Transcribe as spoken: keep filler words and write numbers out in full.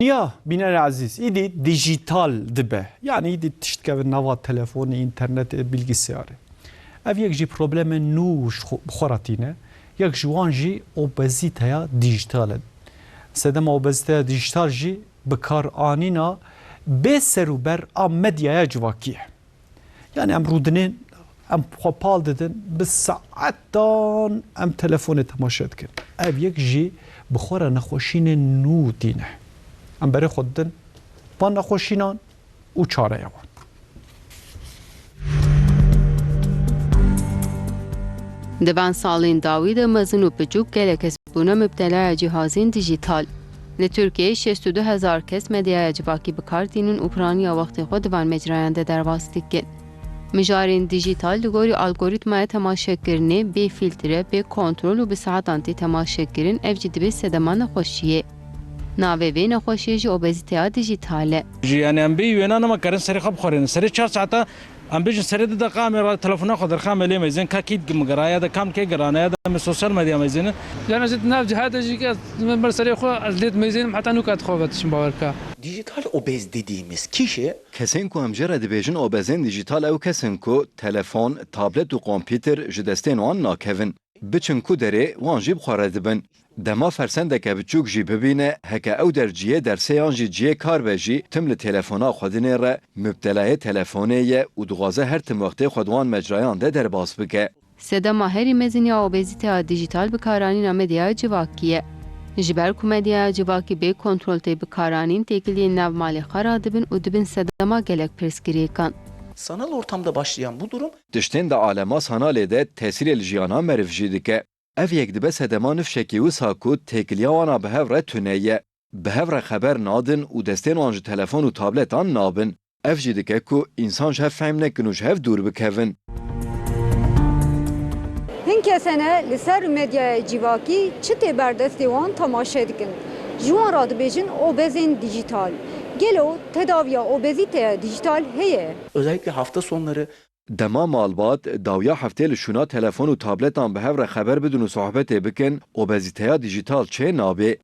Ya, bînerê ezîz, îdî dîjîtal dibe. Yanî îdî tişt dikeve nava telefonê, înternetê, bilgisayarê. Ev yek jî problemê nû ji xwe, bi xwe re tîne. Yek ji wan jî obezîteya dîjîtal e. Sedema obezîteya dîjîtal jî bikaranîna bê serûber a medyaya civakî ye. Yanî em rûdinên, em xwe pal didin, bi saetan em telefonê temaşe dikin. Ev yek jî bi xwe re nexweşînên nû tîne. Em berê xwe didin van nexweşînan û çareya wan. Di van salên dawî de mezin û piçûk gelek kes bûne mubtelaya cîhazên dîjîtal. Li Tirkiyeyê şêst û du hezar kes medyaya civakî bi kar tînin û piraniya wextê xwe di van mecrayan de derbas dikin. Mijarên dîjîtal li gorî algorîtmaya temaşekirinê bê fîltre, bê kontrol û bi saetan tê temaşekirin, ev jî dibe sedema nexweşiyê. Navê vê nexweşiyê jî obezîteya dîjîtal e. Jî, yanî em bêyî wêna nema karin serê xwe bixwarînin. Serê çar saeta em bêjin serê du deqa em ê ra-, telefona xwe derxe em ê lê meyzên ka kî digim giraya de kam kê girane ya de em ê sosyal medya meyzênin. Yanî ji nav ciha de jî ke ez min ber serê xwe ez lê dimeyzênim heta nûka dixwe vetişim bawer ka. Dijital obez dediğimiz kişi Kesên ku em jê re dibêjin obezên dîjîtal ew kes in ku telefon, tablet û kompîter ji destên wan nakevin. Biçin ku derê wan jî bi xwe re dibin. Dema fersendeke biçûk jî bibîne, heke ew der cihê dersê yan jî cihê kar be jî tim li telefona xwe dinêre, mubtelayê telefonê ye û dixwaze her tim wextê xwe di wan mecrayan de derbas bike. Sedema herî mezin ya obezîteya dîjîtal bikaranîna medyaya civakî ye. Ji ber ku medyaya civakî bê kontrol tê bikaranîn, têkiliyên nav malê xwe radibin û dibin sedema gelek pirsgirêkan. Sanal ortamda başlayan bu durum Tiştên di alema sanalê de tesîrê li jiyana meriv jî dike. Ev yek dibe sedema nifşekî wisa ku têkiliya wan a bi hev re tune ye. Bi hev re xeber nadin û destên wan ji telefon û tabletan nabin. Ev jî dike ku însan ji hev fehm nekin û ji hev dûr bikevin. Hin kesene li ser medyaya civakî çi tê ber destê wan temaşe dikin. Ji wan re dibêjin obezên dîjîtal. Gelo tedaviya obezîteya dîjîtal heye? Özellikle hafta sonları Dema malbat dawiya heftê li şûna telefon û tabletan bi hev re xeber bidin û sohbetê bikin, obezîteya dîjîtal çê nabe.